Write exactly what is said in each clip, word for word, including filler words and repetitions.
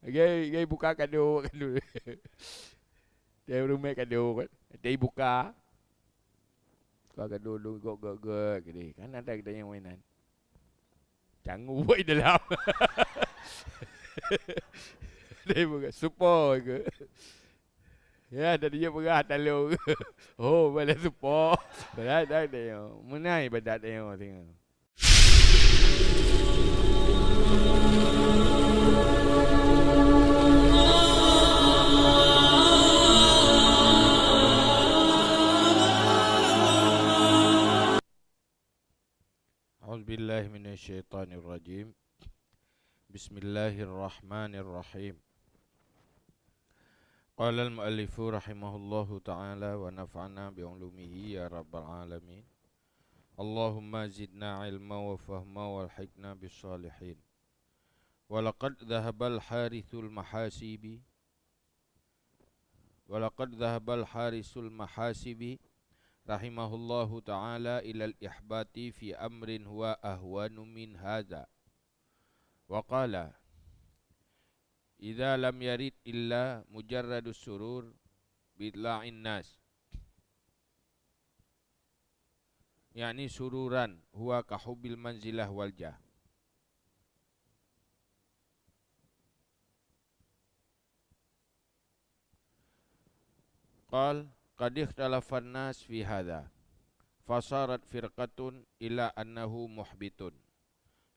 Gai, gai buka kado, kado. Dia rumah kado kan. Dia buka. Buka kado dong gok gok gok gini. Kan ada kita yang mainan. Canggu buat dalam. Dia buka supo ke. Ya, tadi dia peugah talong. Oh, pada supo. Pada dah dia. Menai pada dia tengok. أعوذ بالله من الشيطان الرجيم. بسم الله الرحمن الرحيم. قال المؤلف رحمه الله تعالى ونفعنا بعلومه يا رب العالمين. اللهم زدنا علما وفهما والحقنا بالصالحين. ولقد ذهب الحارث المحاسبي، ولقد ذهب الحارث المحاسبي رحمه الله تعالى إلى الإحباط في أمر هو أهون من هذا، وقال: إذا لم يرد إلا مجرد السرور بإطلاع الناس، يعني سرورا هو كحب المنزلة والجاه. قال: قد اختلف الناس في هذا، فصارت فرقة إلى أنه محبط،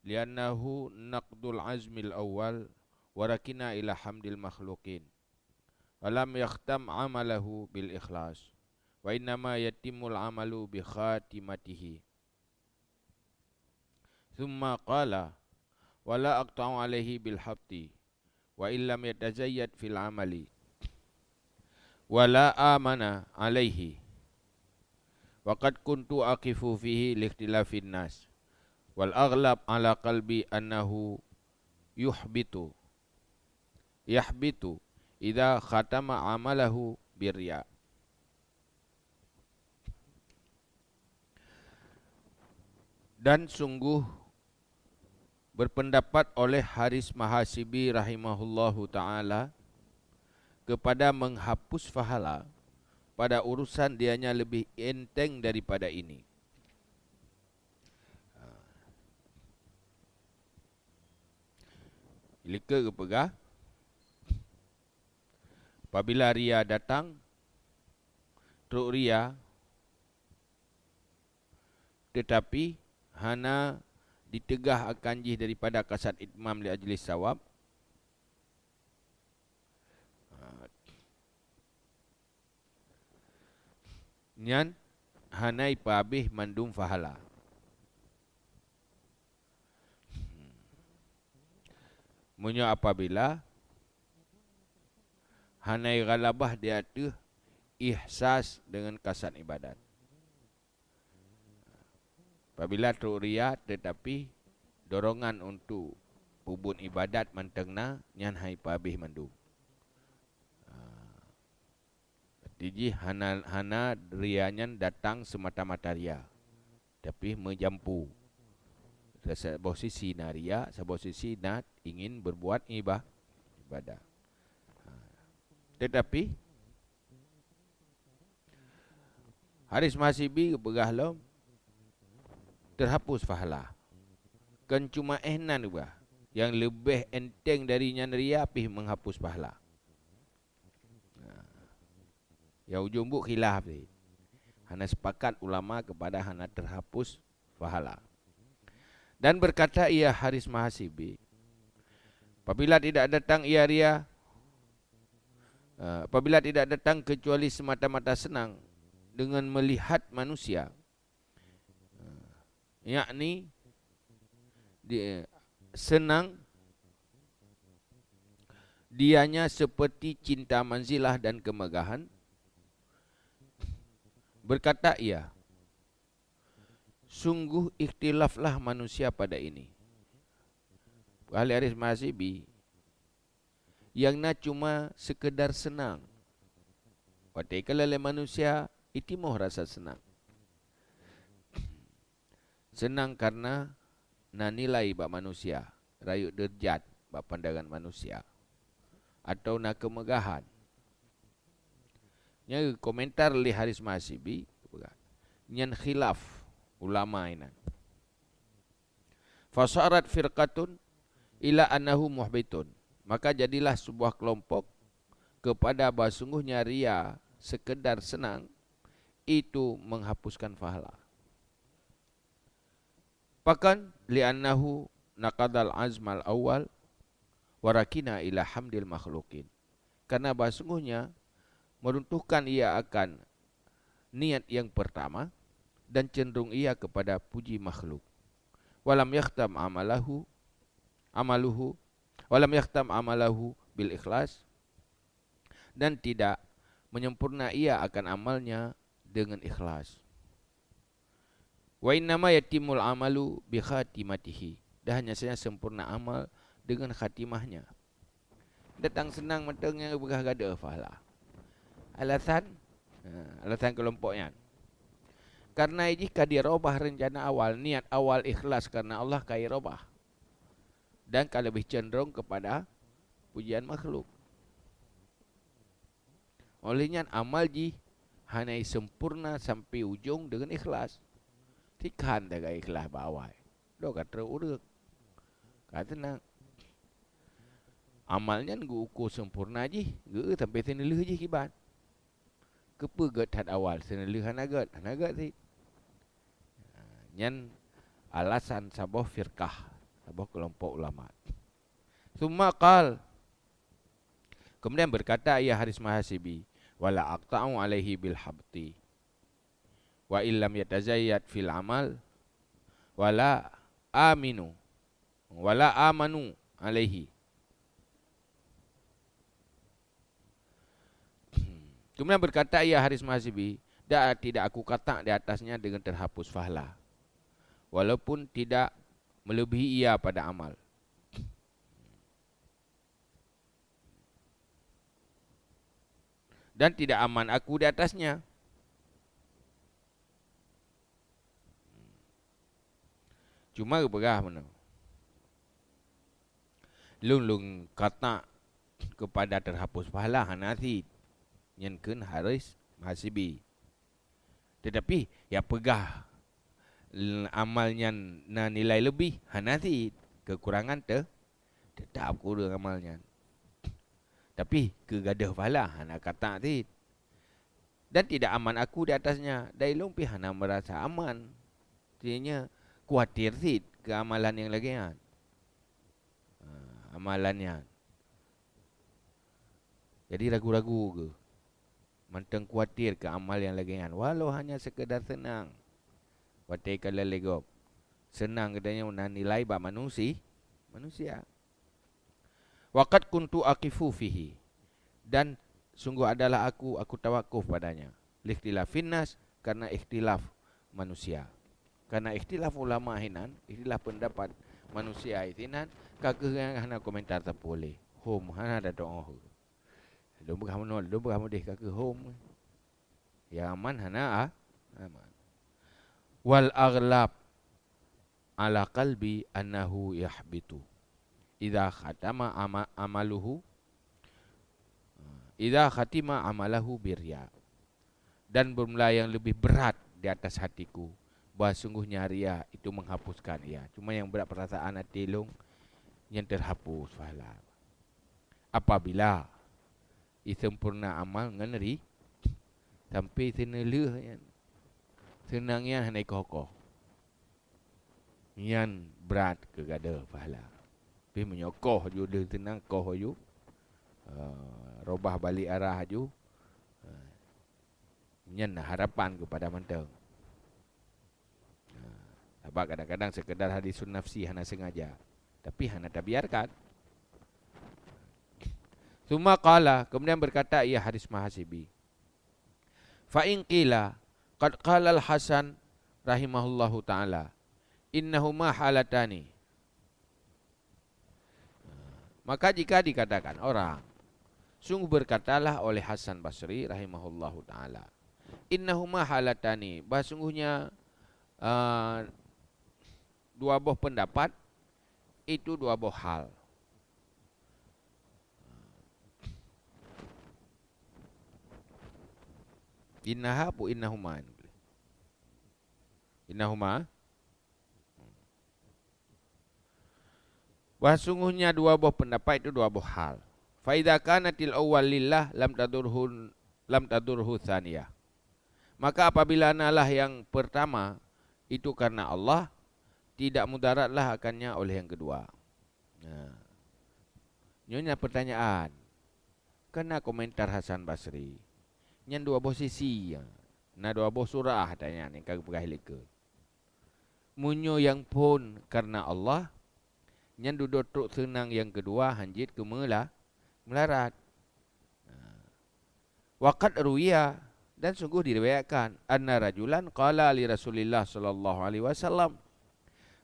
لأنه نقض العزم الأول، وركن إلى حمد المخلوقين، ولم يختم عمله بالإخلاص، وإنما يتم العمل بخاتمته. ثم قال: ولا أقطع عليه بالحبط، وإن لم يتزيد في العمل، ولا آمن عليه، وقد كنت أقف فيه لاختلاف الناس، والأغلب على قلبي أنه يحبط، يحبط إذا ختم عمله بالرياء. Dan sungguh berpendapat oleh Haris Mahasibi rahimahullahu ta'ala kepada menghapus pahala pada urusan dianya lebih enteng daripada ini. Likot geupeugah, apabila ria datang, trok ria, teutapi hana diteugah akan jih daripada kasat itmam li ajli sawab, nyan hana ipeuhabéh mandum pahala. Meunyoe apabila hana ghalabah di ateueh ihsas deungon kasat ibadat. Apabila trok ria, teutapi dorongan untuk peubuet ibadat mantong na, nyan hai peuhabéh mandum. Berarti jih hana, hana ria nyan datang semata-mata ria, tapi meujampu. Saboh sisi na ria, saboh sisi na ingin berbuat iba-, ibadah. Ha. Tetapi, Haris Mahasibi geupeugah lom, terhapus pahala. Kon cuma éh nan geupeugah, nyang leubeh enteng dari nyan ria pih menghapus pahala. Nah, ya ujong buet khilaf tadi. Hana sepakat ulama kepada hana terhapus pahala. Dan berkata ia Haris Mahasibi, apabila tidak datang ia ria, eh, apabila tidak datang kecuali semata-mata senang dengan melihat manusia, eh, yakni di, senang dianya seperti cinta manzilah dan kemegahan, berkata ia, sungguh ikhtilaflah manusia pada ini. Ahli Haris Mahasibi, nyang na cuma sekedar senang. Watée ka lé manusia, itimoh rasa senang. Senang karena na nilai bak manusia, rayeuk deurjat bak pandangan manusia. atau na keumeugahan. Nyan komentar lé Haris Mahasibi, nyan khilaf ulama inan. Fasarat firqatun ila annahu muhbitun. Maka jadilah sebuah kelompok kepada bahwa sungguhnya ria sekedar senang itu menghapuskan pahala. Pakon? Li'annahu naqadal azmal awal wa rakina ila hamdil makhlukin. Karena bahwa sungguhnya meruntuhkan ia akan niat yang pertama dan cenderung ia kepada puji makhluk. Walam yakhtam amalahu, amaluhu, walam yakhtam amalahu bil ikhlas, dan tidak menyempurna ia akan amalnya dengan ikhlas. Wa innama yatimul amalu bi khatimatihi. Dan hanya saja sempurna amal dengan khatimahnya. Datang senang mantong nyang beugah gadoh pahala. Alasan? Ha, alasan kelompok nyan. Karena jih ka dirobah rencana awal, niat awal ikhlas karena Allah ka irobah. Dan ka lebih cenderung kepada pujian makhluk. Oleh nyan amal jih hana sempurna sampai ujong dengan ikhlas. Tikhan dah ikhlas bak awai. Dok ka trok ureueng. Ka tenang. Amal nyan geuuko sempurna jih, geu sampai seuneulheueh jih kiban. Keupeue gét that awal, seuneulheueh hana gét, hana gét cit. Ha, nyan alasan saboh firqah, saboh keulompok ulama. Summa qal, kemudian berkata ia Haris Mahasibi, "Wala aqta'u alaihi bil habti. Wa illam yatazayyad fil amal, wala aminu, wala amanu alaihi." Kemudian berkata ia Haris Mahasibi, "Dan tidak aku katak di atasnya dengan terhapus pahala, walaupun tidak melebihi ia pada amal. Dan tidak aman aku di atasnya." Cuma geupeugah meunoe, "Lôn, lôn katak kepada terhapus pahala hana cit." Nyan kheun Haris Mahasibi. Tetapi, ya peugah, l-, amal nyan na nilai leubeh, hana cit. Keukurangan te-, tetap kureueng amal nyan. Tapi, keu gadoh pahala, hana katak cit. Dan tidak aman aku di atasnya, dan ilôn pih hana merasa aman. Artinya, khawatir cit keu amalan nyang lagée nyan. Ha, amalan nyan. Jadi ragu-ragu geuh. Mantong khawatir keu amal nyang lagée nyan, walau hanya sekedar seunang. Watée ka lheueh lé gob, seunang geutanyoe na nilai bak manusi-, manusia. Wa qad kuntu aqifu fihi, dan sungguh adalah aku, aku tawakuf padanya. Likhtilafin nas, karena ikhtilaf manusia. Karena ikhtilaf ulama hinan, ikhtilaf pendapat manusia hinan, ka keuh nyang hana komentar sapeue lé. Hom, hana da doa. Lôn peugah meunoe, lôn peugah meudeh ka keuh hom. Nyang aman hana a-, aman. Wal aghlab ala qalbi annahu yahbitu idza khatama ama-, amaluhu, idza khatima amalahu birriya. Dan bermula yang lebih berat di atas hatiku, bahwa sungguhnya ria itu menghapuskan ia. Cuma yang berat perasaan hati lôn, nyan terhapus pahala. Apabila isempurna amal ngon ri, sampai seuneulheueh nyan, seunang nyan hana ikoh-koh. Nyan brat keu gadoh pahala. Tapi meunyoe koh ju deuh seunang, koh ju, eh, robah balik arah ju, eh, nyan na harapan keupada mantong. Ha, sabab kadang-kadang sekedar hadisun nafsi hana sengaja, tapi hana tabiarkan. Tsumma qala, kemudian berkata ia Haris Mahasibi, "Fa in qila, qad qala Al-Hasan rahimahullahu ta'ala, innahuma halatani." Maka jika dikatakan orang, sungguh berkatalah oleh Hasan Basri rahimahullahu ta'ala, "Innahuma halatani," bahwa sungguhnya, eh, dua boh pendapat itu dua boh hal. Innaha pu innahuma. Innahuma. Bahsungguhnya dua boh pendapat itu dua boh hal. Fa idza kanatil awwal lillah lam tadurhu, lam tadurhu tsaniyah. Maka apabila nalah yang pertama itu karena Allah, tidak mudaratlah akannya oleh yang kedua. Nah. Nyonya pertanyaan. Kana komentar Hasan Basri. Nyan dua boh sisi. Na dua boh surah tanya ni ka geupeugah lé keu. Meunyoe nyang phon karena Allah, nyan dudoe trok seunang nyang keudua hanjeuet keu meula-, meularat. Nah. Wa qad ruwiya, dan sungguh diriwayatkan, anna rajulan qala li Rasulillah sallallahu alaihi wasallam,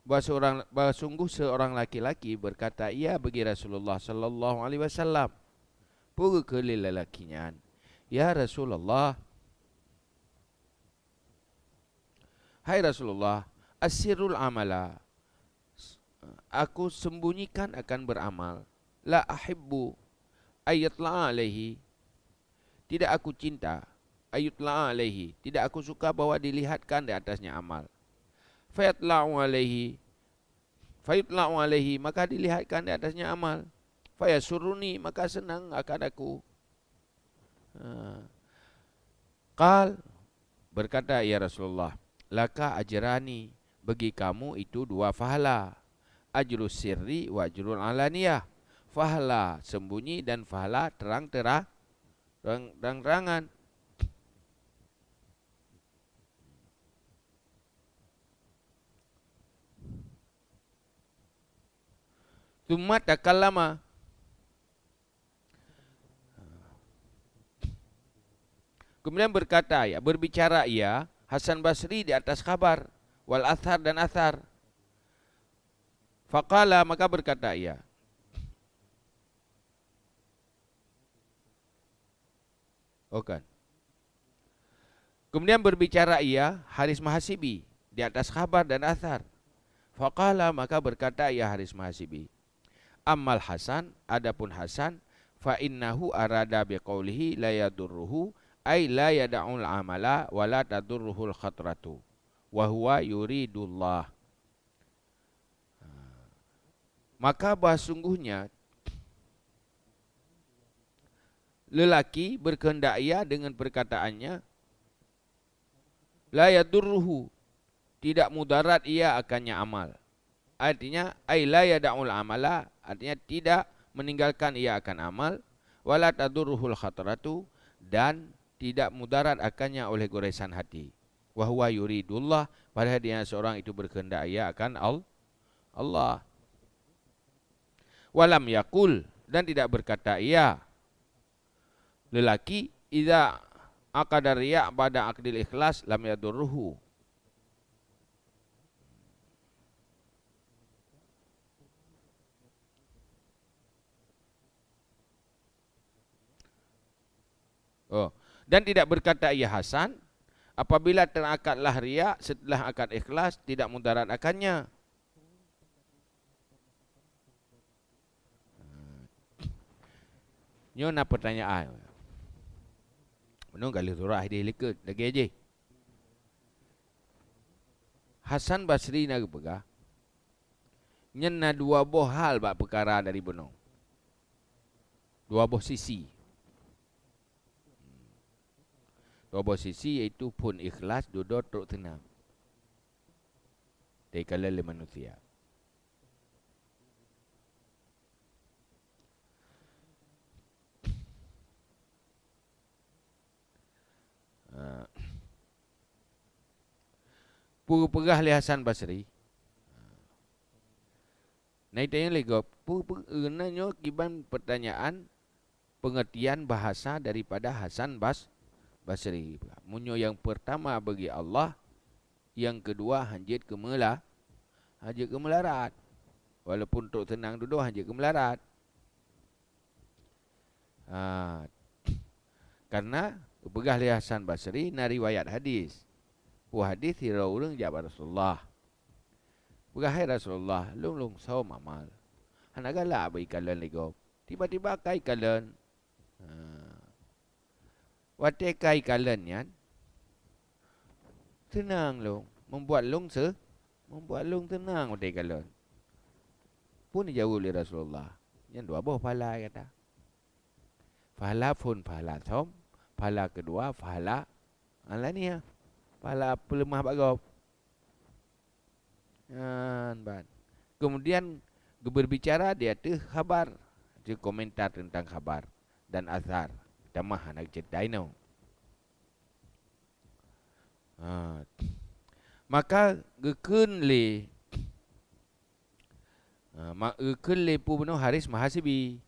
bahwa seorang, bahwa sungguh seorang laki-laki berkata ia bagi Rasulullah sallallahu alaihi wasallam. Peue geukheun lé lalaki nyan, "Ya Rasulullah, hai Rasulullah, asirrul amala, aku sembunyikan akan beramal, la ahibbu ayyutla'a alaihi, tidak aku cinta, ayyutla'a alaihi, tidak aku suka bahwa dilihatkan di atasnya amal." Fayatla'u alaihi, fayutla'u alaihi, maka dilihatkan di atasnya amal. Fayasurruni, maka senang akan aku. Ha. Qal, berkata, "Ya Rasulullah, laka ajrani, bagi kamu itu dua pahala. Ajrus sirri wa ajrul alaniyah." Pahala sembunyi dan pahala terang-terang, terang-terangan. Tsumma takallama. Kemudian berkata ia, berbicara ia, Hasan Basri, di atas khabar, wal athar, dan athar. Faqala, maka berkata ia. Oh kan. Kemudian berbicara ia, Haris Mahasibi, di atas khabar dan athar. Faqala, maka berkata ia Haris Mahasibi, "Ammal Hasan, adapun Hasan, fa innahu arada biqaulihi la yadurruhu, ay la yada'ul amala wa la tadurruhul khatratu, wa huwa yuridullah." Maka bahsungguhnya lelaki berkehendak ia dengan perkataannya, "La yadurruhu," tidak mudarat ia akannya amal. Artinya, ay la yada'ul amala, artinya tidak meninggalkan ia akan amal, "wa la tadurruhul khatratu," dan tidak mudarat akannya oleh goresan hati. "Wa huwa yuridullah," padahal dia seorang itu berkehendak ia akan Al-, Allah. "Wa lam yaqul," dan tidak berkata ia, lelaki, "Idza aqada riya' ba'da aqdil ikhlas lam yadurruhu." Oh, dan tidak berkata ia Hasan, "Apabila terakatlah riya' setelah akad ikhlas, tidak mudarat akannya." Nyoe na pertanyaan. Meunyoe ka lheueh surah deh likot lagée jih. Hasan Basri na geupeugah, nyan na dua boh hal bak peukara dari bunoe. Dua boh sisi. Dua boh sisi, yaitu phon ikhlas, dudoe trok seunang. Teukalon lé manusia. Ha. Peue geupeugah lé Hasan Basri? Na itanyong lé gob, peue, peue, na nyoe kiban pertanyaan pengertian bahasa daripada Hasan Bas-, Basri. Meunyoe nyang pertama bagi Allah, nyang keudua hanjeuet keu meula-, hanjeuet keu meularat. Walaupun trok seunang dudoe hanjeuet keu meularat. Ha, karena geupeugah lé Hasan Basri na riwayat hadis. Peue hadis, sidroe ureuëng jak bak Rasulullah. Peugah, "Hai Rasulullah, lôn, lôn sawöm amal. Hana galak bak ikalon lé gob. Tiba-tiba ka ikalon." Ha. Watée ka ikalon nyan, Seunang lôn, membuat lôn se-, membuat lôn seunang watée kalon. Peue neujaweueb lé Rasulullah? Nyan dua boh pahala gata. Pahala phon, pahala som, pahala keudua, pahala alaniah, pahala peuleumah bak gob. Nyan ban. Kemudian geuberbicara di ateueh khabar, di komentar tentang khabar dan asar. Tamah hana geuceritai nyoe. Ha. Maka geukheun lé, ha, ma-, geukheun lé peue bunoe Haris Mahasibi.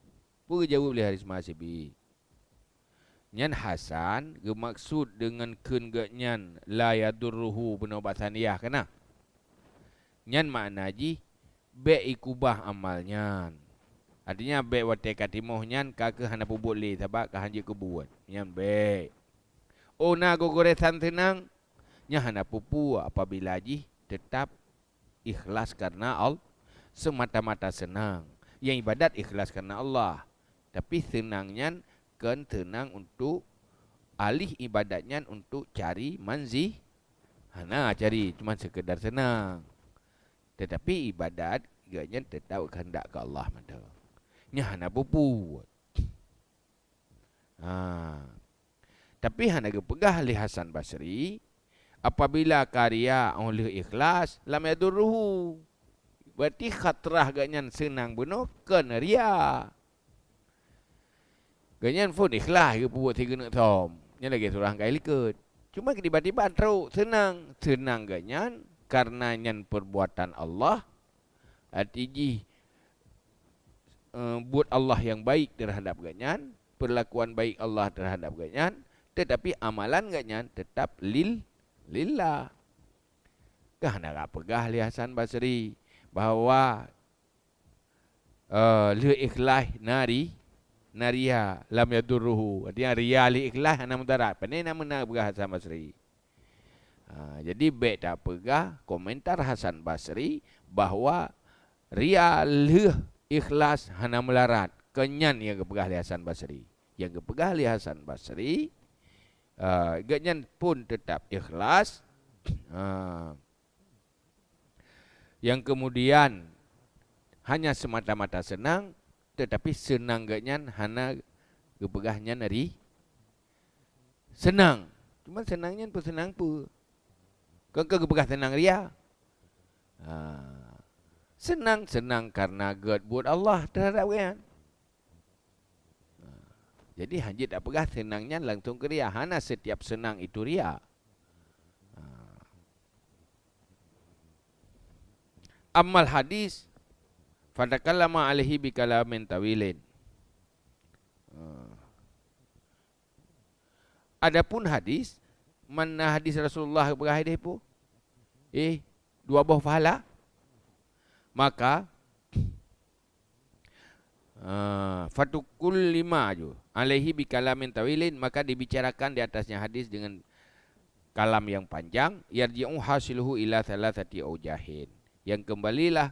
Peue geujaweueb lé Haris Mahasibi? Nyan Hasan geumaksud deungon kheun geuh nyan la yadurruhu bunoe bak saniyah kana. Nyan makna jih bék ikubah amal nyan. Artinya bék watée ka timoh nyan ka keuh hana peubuet lé sabab ka hanjeuet keubuet. Nyan bék. Oh na geugoresan seunang, nyan hana peue-peue apabila jih teutap ikhlas karena Al-, semata-mata seunang. Nyang ibadat ikhlas karena Allah. Tapi seunang nyan kon seunang untuk alih ibadat nyan untuk cari manzi-, hana cari, cuma sekedar seunang. Tetapi ibadat geuh nyan teutap keuheundak keu Allah mantong. Nyan hana peubuet. Ha. Tapi hana geupeugah lé Hasan Basri, apabila ka ria óh lheueh ikhlas, lam yadurruhu. Berarti khatrah geuh nyan seunang bunoe kon ria. Geuh nyan phon ikhlas geupeubuet sigeuneuek som. Nyan lagée surah nyang ka likot. Cuma tiba-tiba trok seunang. Seunang geuh nyan karena nyan perbuatan Allah. Arti jih, eh, buet Allah nyang baik terhadap geuh nyan, perlakuan baik Allah terhadap geuh nyan, tetapi amalan geuh nyan tetap lil-, lillah. Ka hana geupeugah lé Hasan Basri bahwa, eh, lheueh ikhlas na ri-, na ria, lam yadurruhu. Artinya ria lheueh ikhlas hana mudarat. Pane na meunan geupeugah Hasan Basri. Ha, jadi bék tapeugah komentar Hasan Basri bahwa ria lheueh ikhlas hana meularat. Kon nyan nyang geupeugah lé Hasan Basri. Nyang geupeugah lé Hasan Basri, eh, geuh nyan phon teutap ikhlas. Ha. Nyang keumudian hanya semata-mata seunang, tetapi seunang geuh nyan hana geupeugah nyan ri-, seunang. Cuma seunang nyan peuseunang peue? Kon ka geupeugah seunang ria. Ha. Seunang, seunang karena gét buet Allah terhadap geuh nyan. Ha. Jadi hanjeuet tapeugah seunang nyan langsung keu ria. Hana setiap seunang itu ria. Ha. Ammal hadis, fatakallama alaihi bikalamin tawilin. Ha. Adapun hadis, mana hadis Rasulullah geupeugah hadis peue? Eh, dua boh pahala. Maka, ah, fatukul lima ju, alaihi bikalamin tawilin, maka dibicarakan di atasnya hadis dengan kalam yang panjang, yarji'u hasiluhu ila thalathati aujahin. Yang kembalilah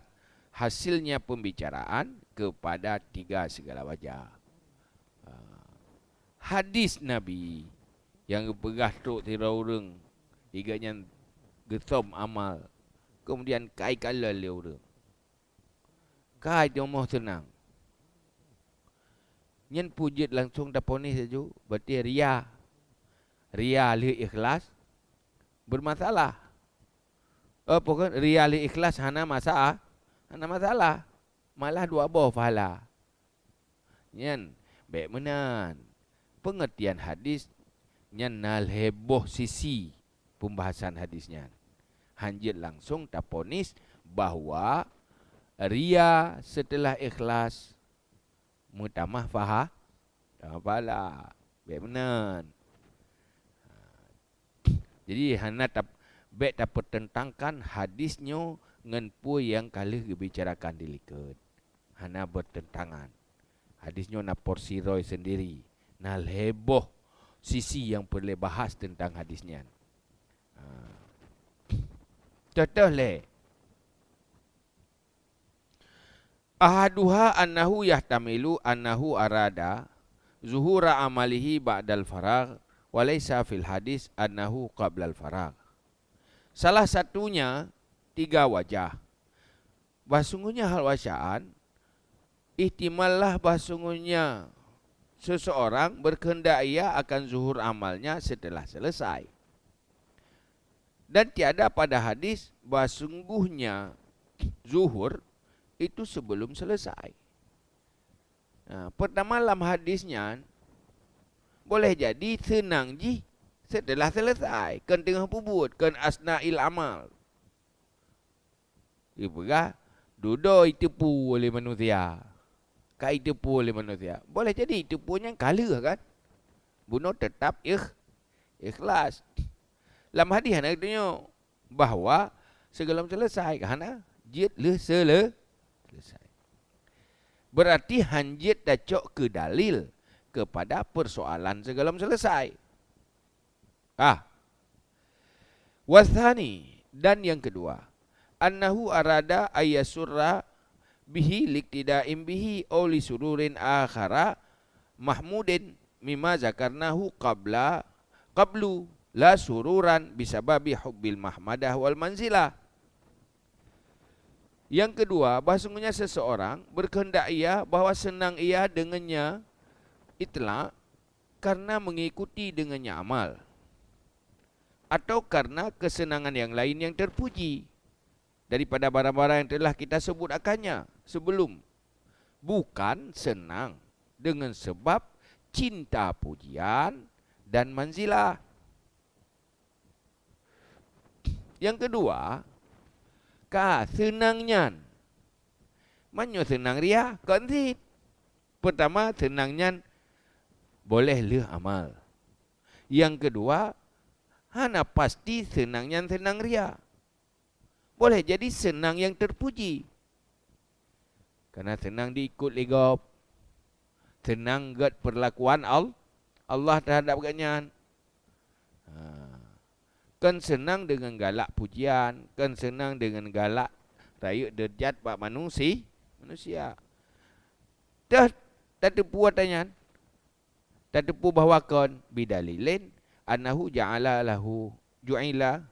hasilnya pembicaraan kepada tiga segala wajah. Ha. Hadis Nabi nyang geupeugah trok sidroe ureuëng, geuh nyan geusom amal, kemudian kai kalon lé ureuëng. Kai teuma seunang. Nyan peue jeuet langsung taponis laju, berarti ria. Ria lheueh ikhlas bermasalah. Eh, pokok ria lheueh ikhlas hana masa-, hana masalah. Malah dua boh pahala. Nyan, bék meunan. Pengertian hadis nyan na lhée boh sisi pembahasan hadis nyan. Hanjeuet langsung taponis bahwa ria setelah ikhlas meutamah paha-, tamah pahala. Bék meunan. Jadi, hana tap-, bék tapeutentangkan hadis nyoe ngon peue nyang ka lheueh geubicarakan di likot. Hana beutentangan. Hadis nyoe na porsi roe sendiri. Na lhée boh sisi nyang peureulée bahas teuntang hadis nyan. Ha. Teuh-teuh lé. Ahaduha annahu yahtamilu annahu arada zuhura amalihi ba'dal faragh, wa laisa fil hadis annahu qablal faragh. Salah satunya tiga wajah. Bahsungguhnya hal wasyaan, ihtimallah bahsungguhnya seseorang berkehendak ia akan zuhur amalnya setelah selesai. Dan tiada pada hadis bahsungguhnya zuhur itu sebelum selesai. Nah, pertama lam hadis nyan, boleh jadi seunang jih setelah selesai, kon teungoh peubuet, kon asna'il amal. Dipeugah, dudoe jiteupeue lé manusia. Ka jiteupeue lé manusia. Boleh jadi jiteupeue nyan ka lheueh kan? Bunoe teutap ikh-, ikhlas. Lam hadis hana geutunyok bahwa sigohlom selesai, ka hana, jeuet lheueh sele-, selesai. Berarti han jeuet tacok keu dalil kepada persoalan sigohlom selesai. Ah. Watsani, dan yang kedua, annahu arada ayyasurra bihi liqtida'in bihi aw li sururin akhara mahmudin mimma zakarnahu qabla, qablu, la sururan bisababi hubbil mahmadah wal manzilah. Yang kedua, bahsungguhnya seseorang berkehendak ia bahwa senang ia dengannya itlak karena mengikuti dengannya amal, atau karena kesenangan yang lain yang terpuji daripada barang-barang yang telah kita sebut akannya sebelum, bukan senang dengan sebab cinta pujian dan manzilah. Yang kedua, ka seunang nyan. Meunyoe seunang ria, kon cit. Pertama, seunang nyan boleh lheueh amal. Yang kedua, hana pasti seunang nyan seunang ria. Boleh jadi seunang nyang terpuji. Karena seunang diikut lé gob. Seunang gét peurlakuan Al-, Allah terhadap gobnyan. Ha. Kon seunang deungon galak pujian, kon seunang deungon galak rayeuk deurjat bak manusi-, manusia. Teuh tateupeue ata nyan, tateupeue bahwa kon bidalilin annahu ja'ala lahu, ju'ila,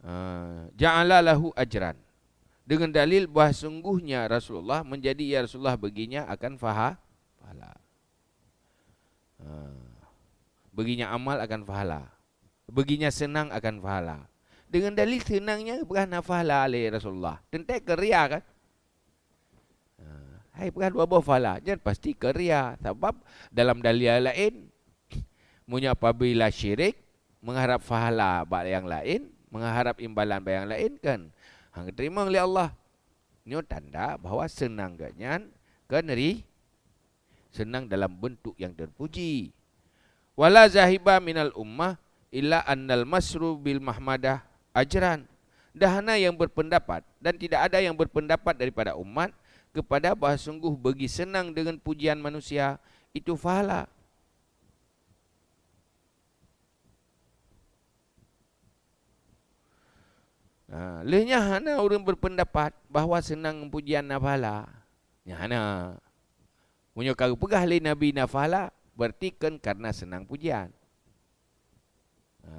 ah, ja'ala lahu ajran. Dengan dalil bahwa sungguhnya Rasulullah menjadi, ya Rasulullah, baginya akan faha-, pahala. Ah, baginya amal akan pahala. Baginya seunang akan pahala. Dengan dalil seunang nyan geupeugah na pahala lé Rasulullah. Teuntée keu ria kan? Ha, hai peugah dua boh pahala, nyan pasti keu ria. Sabab dalam dalil laén, meunyoe apabila syirik, mengharap pahala bak nyang laén, mengharap imbalan bak nyang laén, kan han geuteurimong lé Allah. Nyoe tanda bahwa seunang geuh nyan kon ri-, seunang dalam beuntuk nyang teupuji. Wala zahiba minal ummah illa annal masru bil mahmadah ajran. Dan hana nyang berpendapat, dan tidak ada yang berpendapat daripada umat kepada bahwa sungguh bagi seunang deungon pujian manusia itu pahala. Ha, lheueh nyan hana ureuëng berpendapat bahwa seunang ngon pujian na pahala. Nyan hana. Meunyoe ka geupeugah lé Nabi na pahala, berarti kon karena seunang pujian. Ha.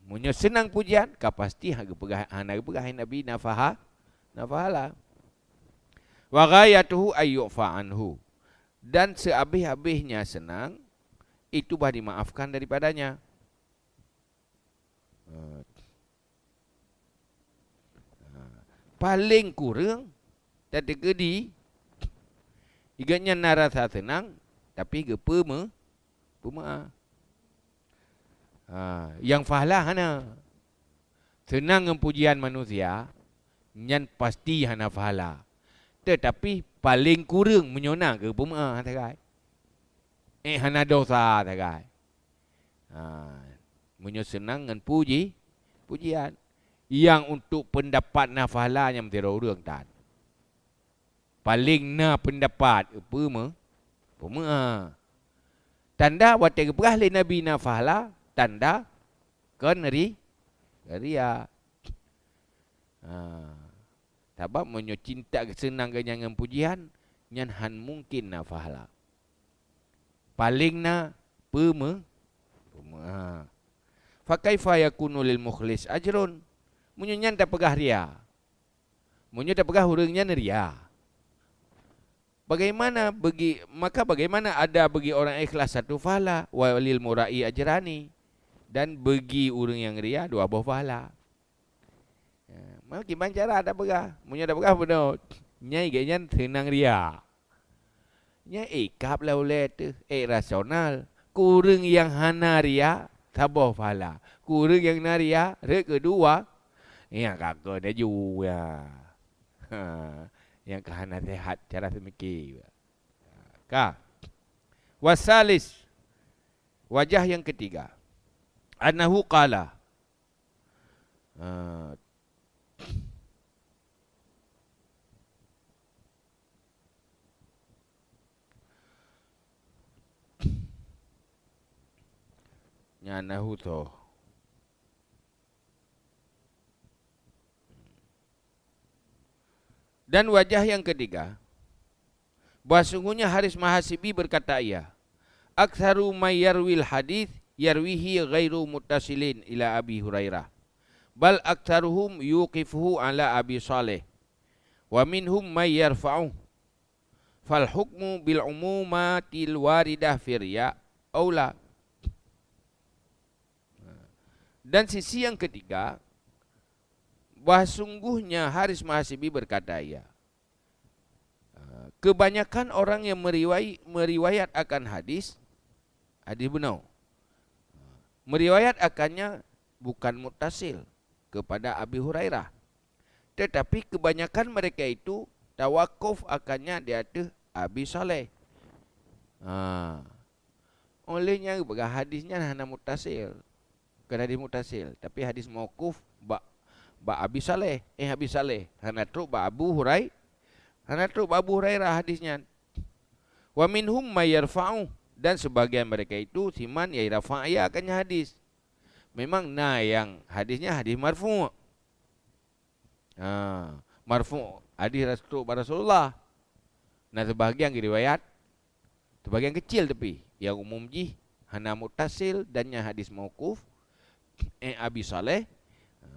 Meunyoe seunang pujian, ka pasti ha geupeugah, hana geupeugah lé Nabi na paha-, na pahala. Wa ghayatuhu ayyu'fa anhu. Dan sehabéh-habéhnya seunang, itu bah dimaafkan daripadanya. Ha. Ha. Paleng kureueng, tateukeudi, gobnyan na rasa seunang, tapi geupeu-, peumeu'ah. Ha, nyang pahala hana. Seunang ngon pujian manusia, nyan pasti hana pahala. Teutapi paleng kureueng meunyoe na geupeumeu'ah sagai. Eh, hana dosa sagai. Ha, meunyoe seunang ngon puji-, pujian. Nyang untuk peundapat na pahala nyang sidroe ureuëng tan. Paleng na peundapat, peumeu-, peumeu'ah. Tanda watée geupeugah lé Nabi na pahala, tanda kon ri-, ria. Ha. Sabab meunyoe cinta seunang geuh nyan ngon pujian, nyan han mungken na pahala. Paleng na peumeu-, peumeu'ah. Fa kaifa yakunu lil mukhlis ajrun? Meunyoe nyan tapeugah ria. Meunyoe tapeugah ureuëng nyan ria. Bagaimana bagi, maka bagaimana ada bagi orang ikhlas satu pahala, wa lil mura'i ajrani, dan bagi ureuëng nyang ria dua boh pahala. Ya, maka kiban cara tapeugah. Meunyoe tapeugah bunoe, nyai geuh nyan seunang ria. Nyan ék kab lah ulée teuh, ék rasional. Keu ureuëng nyang hana ria, saboh pahala. Keu ureuëng nyang na ria, rot keudua, nyang ka keu laju ya. Ha, nyang ka hana sehat cara seumike. Ka. Wasalis, wajah yang ketiga. Annahu qala. Ah. Nyan annahu tho. Dan wajah yang ketiga, bahwa sungguhnya Haris Mahasibi berkata ia, "Aktsaru may yarwil hadits yarwihi ghairu muttasilin ila Abi Hurairah, bal aktsaruhum yuqifuhu ala Abi Saleh, wa minhum may yarfa'uh, fal hukmu bil umumatil waridah fir ya aula." Dan sisi yang ketiga, bahwa sungguhnya Haris Mahasibi berkata ia, kebanyakan orang yang meriwai-, meriwayat akan hadis, hadis bunoe, meriwayat akannya bukan muttasil kepada Abi Hurairah, tetapi kebanyakan mereka itu tawakuf akannya di ateueh Abi Saleh. Ha. Oleh nyang geupeugah hadis nyan hana muttasil. Bukan hadis muttasil, tapi hadis mauquf bak, bak Abi Saleh. Eh, Abi Saleh. Hana trok bak Abu Hurai-, hana trok bak Abu Hurairah hadis nyan. Wa minhum may yarfa'u, dan sebagian mereka itu siman nyang rafa' ia akannya hadis. Memang na nyang hadis nyan hadis marfu'. Ha, marfu' hadis ras-, trok bak Rasulullah. Na sebahagian riwayat, sebahagian kecil tapi, nyang umum jih hana muttasil dan nyang hadis mauquf, eh, Abi Saleh. Ha,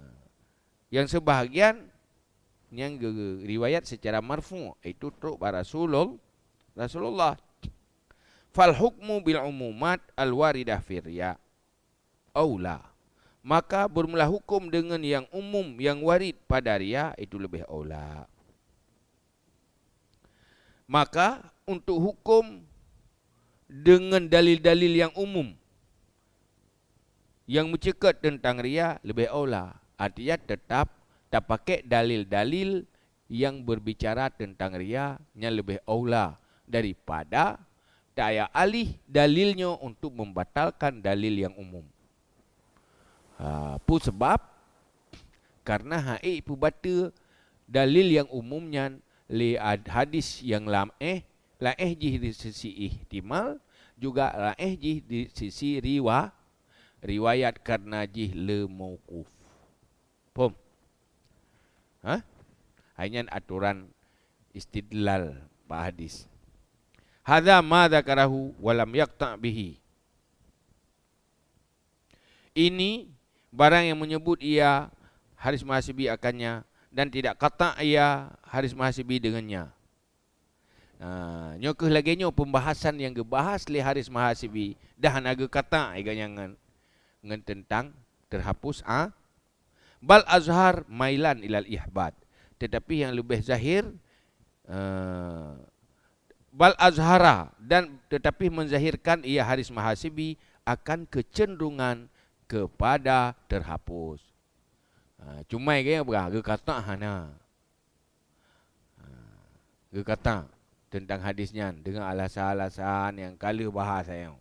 nyang sebahagian nyang ge-, riwayat secara marfu', iaitu trok bak Rasulul-, Rasulullah. Fal hukmu bil umumat al waridah fir riya aula. Maka bermula hukum dengan yang umum yang warid pada ria itu lebih aula. Maka untuk hukum dengan dalil-dalil yang umum yang mencekot tentang ria lebih aula. Artinya tetap tapakai dalil-dalil yang berbicara tentang ria nyan lebih aula daripada taya alih dalilnya untuk membatalkan dalil yang umum. Ha, peue sabab? Karena hana ék peubateue dalil nyang umum nyan lé ad-, hadis nyang laén, laén jih di sisi ihtimal, juga laén jih di sisi riwa-, riwayat karena jih le mauquf. Phom? Hah? Hai nyan atoran istidlal bak hadis. Hadza ma dzakarahu wa lam yaqta' bihi. Ini barang yang menyebut ia Haris Mahasibi akannya dan tidak qata' ia Haris Mahasibi dengannya. Nah, nyoe kheueh lagée nyoe pembahasan nyang geubahas lé Haris Mahasibi, dah hana geukata' lé gobnyan ngon, ngon teuntang terhapus a-, bal azhar mailan ilal ihbat. Tetapi yang lebih zahir, eh, bal azhara, dan tetapi menzahirkan ia Haris Mahasibi akan kecenderungan kepada terhapus. Ha, cuma gaya berah, geukata' hana. Ha, geukata' teuntang hadis nyan deungon alasan-alasan nyang ka lheueh bahas nyoe.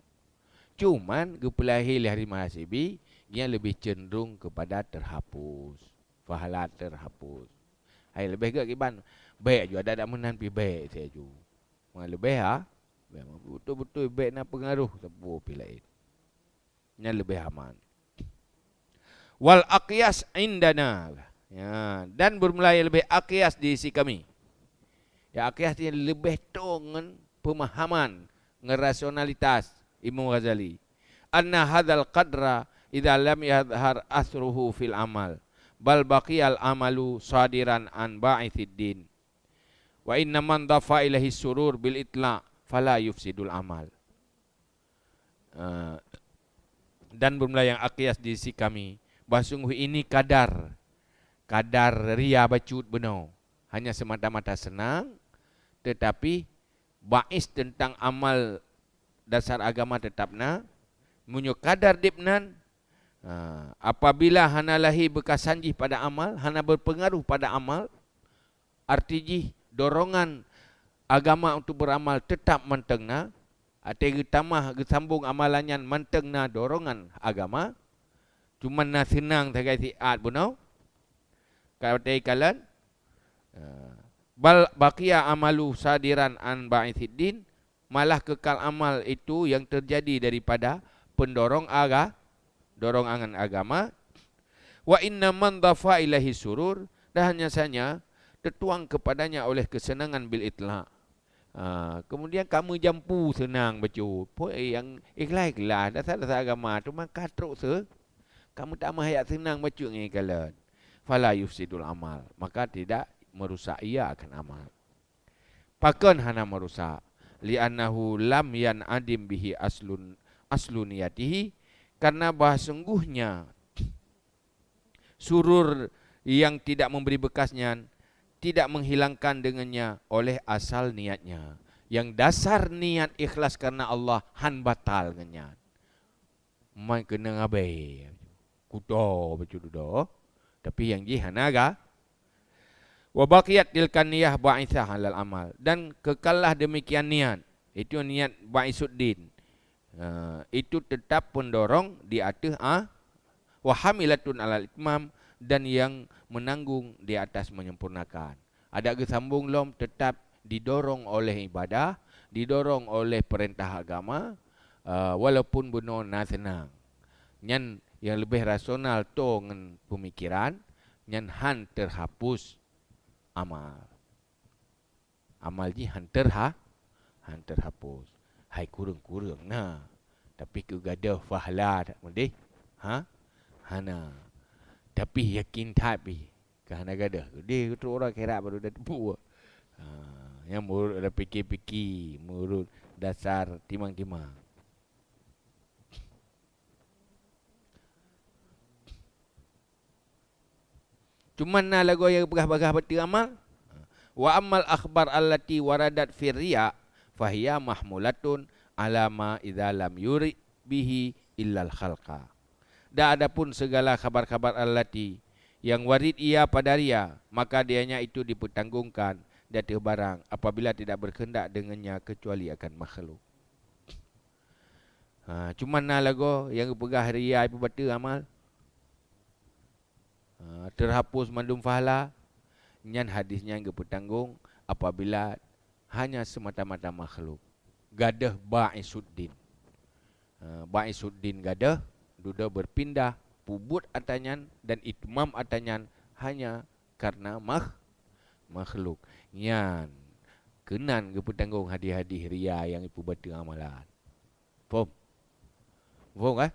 Cuman geupeulahé lé Haris Mahasibi, nyan leubeh cenderung keupada terhapus. Pahala terhapus. Hai leubeh gét kiban, bék ju adak-adak meunan pih bék saja ju. Meunan leubeh ha? Bék, beutôi-beutôi bék na peungaroh sapeue pih laén. Nyan leubeh aman. Wal aqyas indana. Ya, dan bermula yang lebih aqyas di sisi kami. Ya, aqyas nyan leubeh toe ngon pemahaman, ngon rasionalitas Imam Ghazali. Anna hadzal qadra idza lam yadhhar athruhu fil amal, bal baqiyal amalu shadiran an ba'itsid din. Wa inna man dhafa ilaihi surur bil itla' fala yufsidul amal. Eh, dan bermula yang aqias di sisi kami, bahwa sungguh ini kadar, kadar ria bacut bunoe, hanya semata-mata senang, tetapi bais tentang amal dasar agama tetap na. Meunyoe kadar deb nan, ha, apabila hana lahé beukasan jih pada amal, hana berpengaruh pada amal, arti jih dorongan agama untuk beramal tetap mantong na, até geutamah geusambong amalan nyan mantong na dorongan agama, cuman na seunang sagai siat bunoe, ka watée kalon, eh, bal baqiya amalu sadiran an ba'itsid din, malah kekal amal itu yang terjadi daripada pendorong aga-, dorongan agama. Wa inna man dhafa ilaihi surur, dan hanya saja tertuang kepadanya oleh kesenangan bil itla'. Ha, kemudian kamu jampu seunang bacut. Pue nyang ikhlas-ikhlas, dasar-dasar agama tu maka trok se, kamu tamah yak seunang bacut ngon kalon. Fala yufsidul amal, maka tidak merusak ia akan amal. Pakon hana merusak? Li'annahu lam yan'adim bihi aslun, aslu niyatihi, karena bahwa sungguhnya surur yang tidak memberi bekas nyan tidak menghilangkan dengannya oleh asal niatnya. Yang dasar niat ikhlas karena Allah han batal ngon nyan. Man keunong abée. Kuto bacut dudoe. Tapi nyang jih hana ga. Wa baqiyat tilka niyah ba'itsah alal amal. Dan kekallah demikian niat. Itu niat ba'isuddin. Ha, itu tetap pendorong di ateueh a-, wa hamilatun alal itmam, dan yang menanggung di atas menyempurnakan. Adak geusambong lom tetap didorong oleh ibadah, didorong oleh peurintah agama, eh, walaupun bunoe na seunang. Nyan nyang leubeh rasional toe ngon peumikiran, nyan han teuhapus amal. Amal jih han teuha-, han teuhapus. Hai kureueng-kureueng na. Tapi keu gadôh pahala that meudeh? Ha? Hana. Tapi yakin that pih. Ka hana gadôh. Deh, trok uroe akhirat baru tateupeue. Ha, nyang meunurot ada pike-pike, meunurot dasar timang-timang. Cuma na lagoe nyang peugah-peugah bateue amal. Wa ammal akhbar allati waradat fir riya, fahiya mahmulatun ala ma idza lam yurid bihi illal khalqa. Dan adapun segala khabar-khabar allati yang warid ia pada ria, maka dianya itu dipeutanggongkan di ateueh barang apabila tidak berkehendak dengannya kecuali akan makhluk. Ha, cuma na lagoe nyang geupeugah ria ipeubateue amal. Ha, teuhapus mandum pahala, nyan hadis nyan geupeutanggong apabila hanya semata-mata makhluk. Gadôh ba'isuddin. Ha, ba'isuddin gadôh, dudoe berpindah, peubuet atra nyan dan itmam atra nyan hanya karena makh-, makhluk. Nyan keunan geupeutanggong hadis-hadis ria nyang ipeubateue amalan. Phom? Phom kan?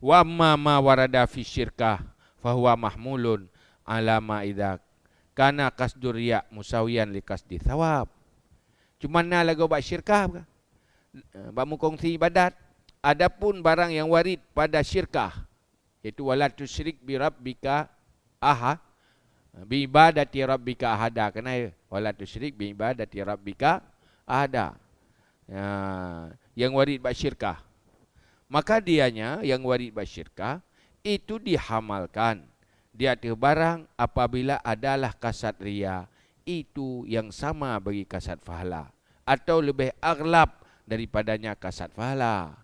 Wa amma ma warada fi syirkah fahuwa mahmulun ala ma idza kana qasdur riya musawiyan li qasdi thawab. Cuma na lagoe bak syirkah bukan? Bak meukongsi ibadat. Adapun barang yang warid pada syirkah, yaitu wala tusyrik bi rabbika aha, bi ibadati rabbika ahada. Keunan ya, wala tusyrik bi ibadati rabbika ahada. Ya, yang warid bak syirkah. Maka dianya yang warid bak syirkah itu dihamalkan di ateueh barang apabila adalah kasat ria itu yang sama bagi kasat pahala atau lebih aghlab daripadanya kasat pahala.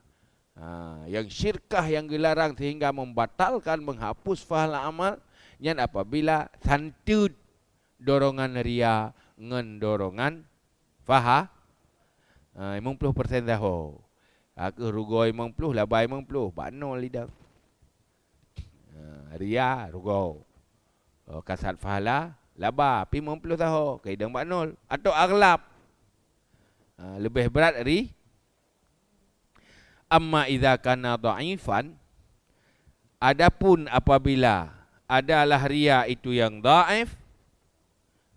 Ha, yang syirkah yang geularang sehingga membatalkan, menghapus pahala amal, nyan apabila santeut dorongan ria ngon dorongan paha-, ha, limong ploh persen sahoe. Ha, keu rugoe limong ploh, laba limong ploh, bak nol idang. Ha, ria, rugoe. Oh, kasat pahala, laba, pi limong ploh sahoe, keu idang bak nol. Atau aghlab. Ha, leubeh brat ri-, Amma idza kana dhaifan, adapun apabila adalah riya itu yang dhaif,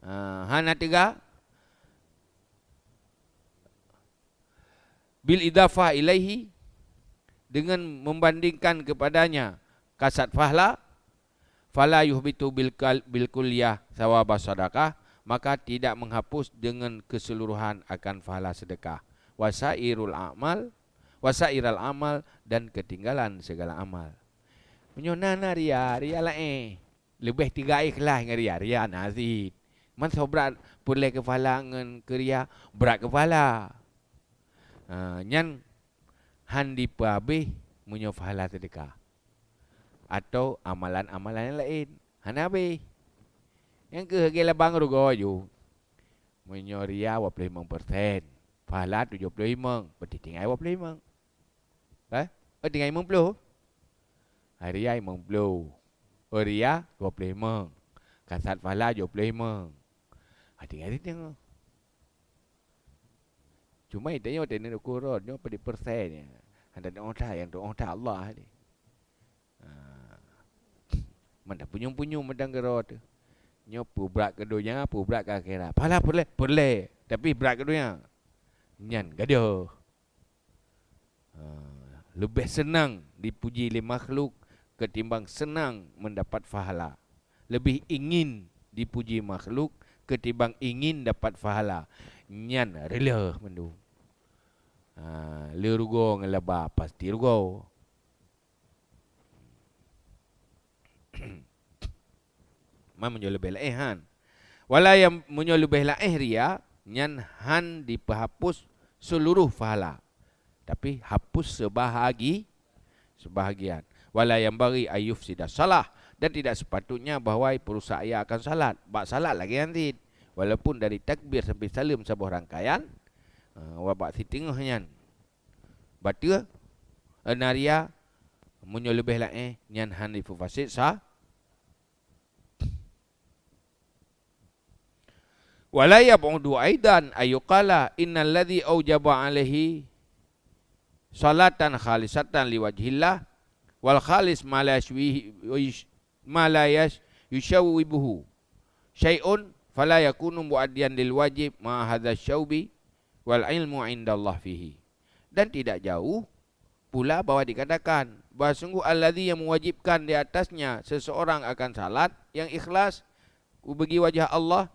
ha, hana teuga, bil idhafah ilaihi, dengan membandingkan kepadanya kasat fahla, fala yuhbitu bil kal-, bil kulliyah thawaba sadaqah, maka tidak menghapus dengan keseluruhan akan pahala sedekah. Wasairul amal, wasairal amal, dan ketinggalan segala amal. Meunyoe na, na ria, ria laén, leubeh teuga ikhlas ngon ria, ria na cit. Man soe brat peureulée keu pahala ngon keu ria, brat keu pahala. Ha, nyan hán jipeuhabéh meunyoe pahala seudeukah atau amalan-amalan nyang laén. Hana habéh. Nyang keuh lagée labang rugoe ju. Meunyoe ria dua ploh limong persen, pahala tujoh ploh limong, berarti tinggai dua ploh limong. Eh? Oh, tinggai limong ploh? Ria limong ploh. Oh, ria dua ploh limong. Kasat pahala tujoh ploh limong. Ha, tinggai sideungoe. Cuma tanyoe teuneuk ukur rot nyoe padum persen nyan. Hana teuoh that, nyang teuoh that Allah ni. Ha. Mantong punyueng-punyueng mantong keudroe teuh. Nyoe peubrat keu donya, peubrat keu akhirat. Pahala peureulée, peureulée, tapi brat keu donya. Nyan gadôh. Ha, leubeh seunang dipuji lé makhluk ketimbang seunang mendapat pahala. Leubeh ingin dipuji makhluk ketimbang ingin dapat pahala. Nyan reuloh mandum. Ha, le rugoe ngon laba, pasti rugoe. Man meunyoe leubeh laén hán. Wala nyang meunyoe leubeh laén ria, nyan hán jipeuhapus seuluroh pahala, tapi hapus seubahagi-, seubahagian. Wala yanbaghi an yufsida shalah, dan tidak sepatutnya bahwa peurusak ia akan salat. Bak salat lagée nyan cit. Walaupun dari takbir sampai saleuem saboh rangkaian, eh, wa bak siteungoh nyan. Bateue, eh, na ria, meunyoe leubeh laén, nyan hán jipeufaséd sa-, Wala yab'udu aidan an yuqala innal ladzi aujaba alaihi salatan khalisatan liwajhillah wal khalis ma la yusyawwihi-, ma la yash-, yusyawwibuhu syai'un fala yakunu muaddiyan lil wajib ma hadza syaubi wal ilmu indallah fihi. Dan tidak jauh pula bahwa dikatakan bahwa sungguh alladzi yang mewajibkan di atasnya seseorang akan salat yang ikhlas bagi wajah Allah,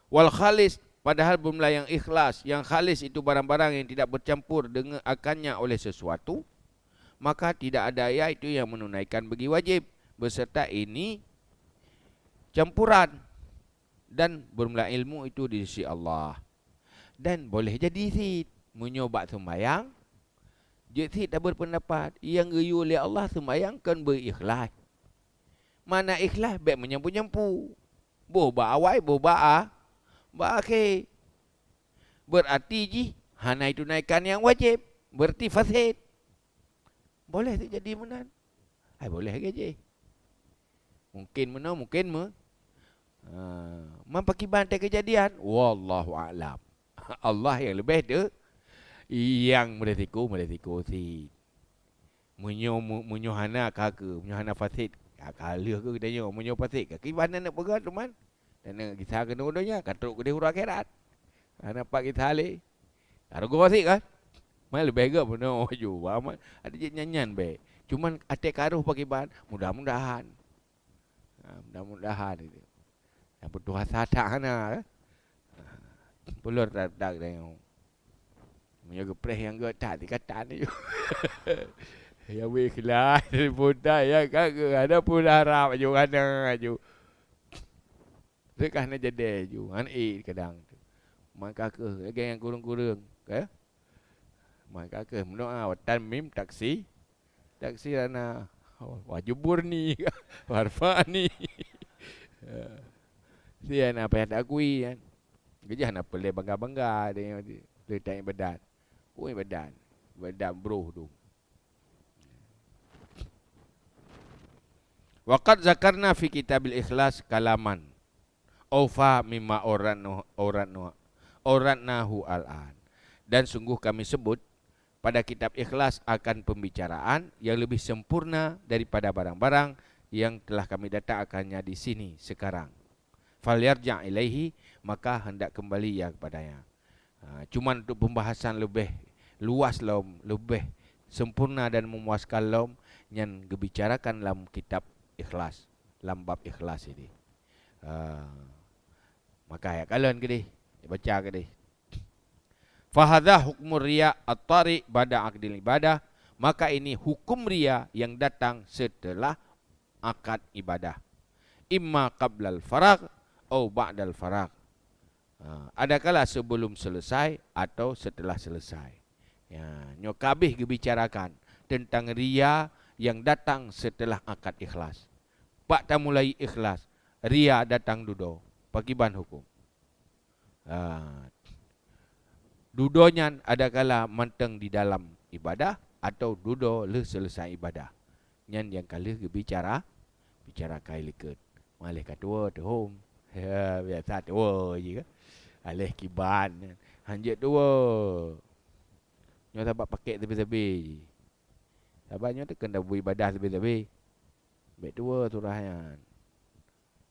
wal khalis, padahal bermula yang ikhlas, yang khalis itu barang-barang yang tidak bercampur dengan akannya oleh sesuatu, maka tidak ada ia itu yang menunaikan bagi wajib, beserta ini campuran dan bermula ilmu itu di sisi Allah. Dan boleh jadi cit, meunyoe bak sumbayang, jeuet cit tabeurpeundapat, nyang geuyue lé Allah sumbayang kon beu ikhlas. Mana ikhlas bék meunyampue-nyampue. Boh bak awai, boh bak a-, bak akhé. Beurati jih hana jitunaikan nyang wajéb, beurati faséd. Boleh teujadi meunan? Hai, boleh lagée jih. Mungkin meunoe, mungkin me-, ha, man pakriban teukeujadian? Wallahu a'lam. Allah nyang leubeh teu-, nyang meurisiko, meurisiko cit. Meunyoe, meu-, meunyoe hana ka keu, meunyoe hana faséd, ka, ka lheueh keu geutanyoe. Meunyoe faséd, ka kiban aneuk peugah teuma. Dan gisa keunoe donya, ka trok keudeh uroe akhirat. Hana pat gisa lé. Ka rugoe cit kan? Man leubeh gét bunoe ju. Amat ada jeuet nyan-nyan bék. Cuman até karoh pakriban, mudah-mudahan. Ha, mudah-mudahan itu. Nyang peutuha that hana, eh? Peulor that-that geutanyoe. Meunyoe geupreh nyang gét that, dikatan ju. Ya weh, keulai, dari putai, ya, ka keu, ada pun harap ju, kadang ju. Teuka hana jadi ju, han ék kadang tu. Maka keuh lagée nyang kureueng-kureueng, ka? Maka keuh meudoá watée mim taksi, taksi rana, wah, jubur ni, warfa ni. Ya. Si hana payah takui kan. Geujak hana peulée bangga-bangga dia, dia tak ibadat. Oh, ibadat. Ibadat broh tu. Wa qad zakarna fi kitabil ikhlas kalaman aufa mimma auratnu-, auratnu-, auratnahu al-an. Dan sungguh kami sebut pada kitab Ikhlas akan pembicaraan yang lebih sempurna daripada barang-barang yang telah kami datangkannya di sini sekarang. Falyarja' ilaihi, maka hendak kembali ia kepadanya. Ha, cuman untuk pembahasan lebih luas lom, lebih sempurna dan memuaskan lom, nyan geubicarakan lam kitab Ikhlas, lam bab Ikhlas ini. Ha, maka ya kalon keudeh, baca keudeh. Fahadha hukmur riya at-tari' ba'da aqdil ibadah, maka ini hukum ria yang datang setelah akad ibadah. Imma qablal faragh au ba'dal faragh. Ha, adakala sebelum selesai atau setelah selesai. Ya, nyoe ka habéh geubicarakan tentang ria yang datang setelah akad ikhlas. Pak tamulai ikhlas, ria datang dudoe. Pakiban hukum? Ha, dudoe nyan adakala mantong di dalam ibadah atau dudoe lheueh selesai ibadah. Nyan nyang ka lheueh geubicara, bicara kai likot. Maléh ka tuwoe teuhom. Ya, biasa tuwoe jih kan. Aléh kiban. Han jeuet tuwoe. Nyoe sabab pakèk sabe-sabe jih. Sabab nyoe teukon tabu ibadah sabe-sabe. Bèk tuwoe surah nyan.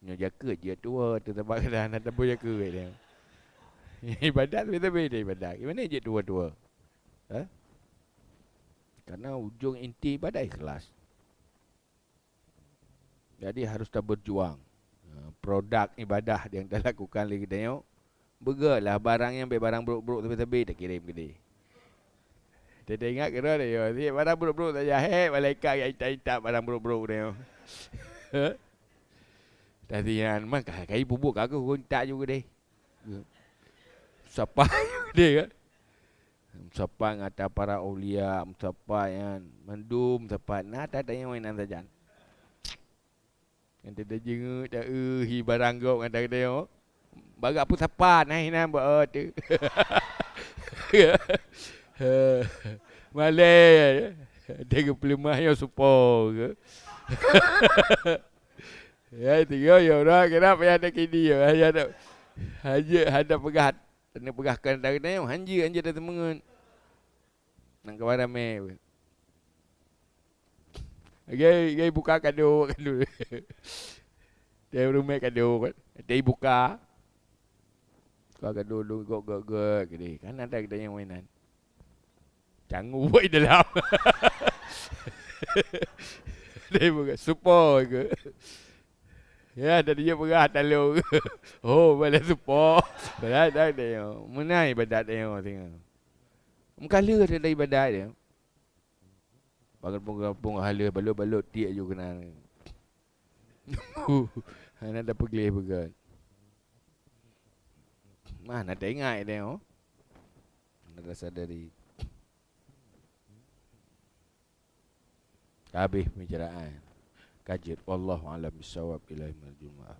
Nyoe jakeuet jeuet tuwoe teuh sabab kadang hana tabu jakeuet nyan. Ibadat sabe-sabe ibadat. Gimana jeuet tuwoe-tuwoe? Ha? Karena ujong inti ibadat ikhlas. Jadi harus taberjuang. Ha, produk ibadah yang talakukan lé geutanyoe, beugöt lah barang nyang bèk barang brok-brok sabe-sabe takirém keudeh. Teuingat keudroe, ya, barang brok-brok saja, hé, malaikat geujak intat-intat barang brok-brok nyoe. Tapi nyan mah ka, ka ipubuet ka keuh kontak ju keudeh. Sapa ju keudeh kan? Sapa ngon ata para aulia, sapa nyan, mandum sapa, na ata-ata nyang inan sajan. Nyan teuh tajeungeuk, ta-eu hi barang gob ngon ata geutanyoe. Barak peusapa na hinan bak, oh, tu. Malèe, ata geupeuleumah nyoe supo ke. Ya, itu yo, yo, dah, kenapa ya ada kini, ya, ya, ada. Hanya, hanya peugah, hanya peugah kan ata geutanyoe, hanya, hanya ada temengen. Nang kawan ramé. Gai, gai buka kado, kado. Dia rumah kado kan. Dia buka. Buka kado dulu, gok, gok, gok, gini. Kan ada kita yang mainan. Canggu buat dalam. Dia buka, supo ke. Ya, tadi dia peugah talong. Oh, bala supo. Bala dah dia. Menai badat dia tengok. Meukaleuh dari ibadat dia. Bangon pung-pung haleue balot-balot tiek ju keunan. Hana tapeugleh peugah. Mah na taingat dia, oh. Hana tasadari. Ka habéh pembicaraan. Ka jeuet. Wallahu a'lam bissawab. Ila yaumil jumu'ah.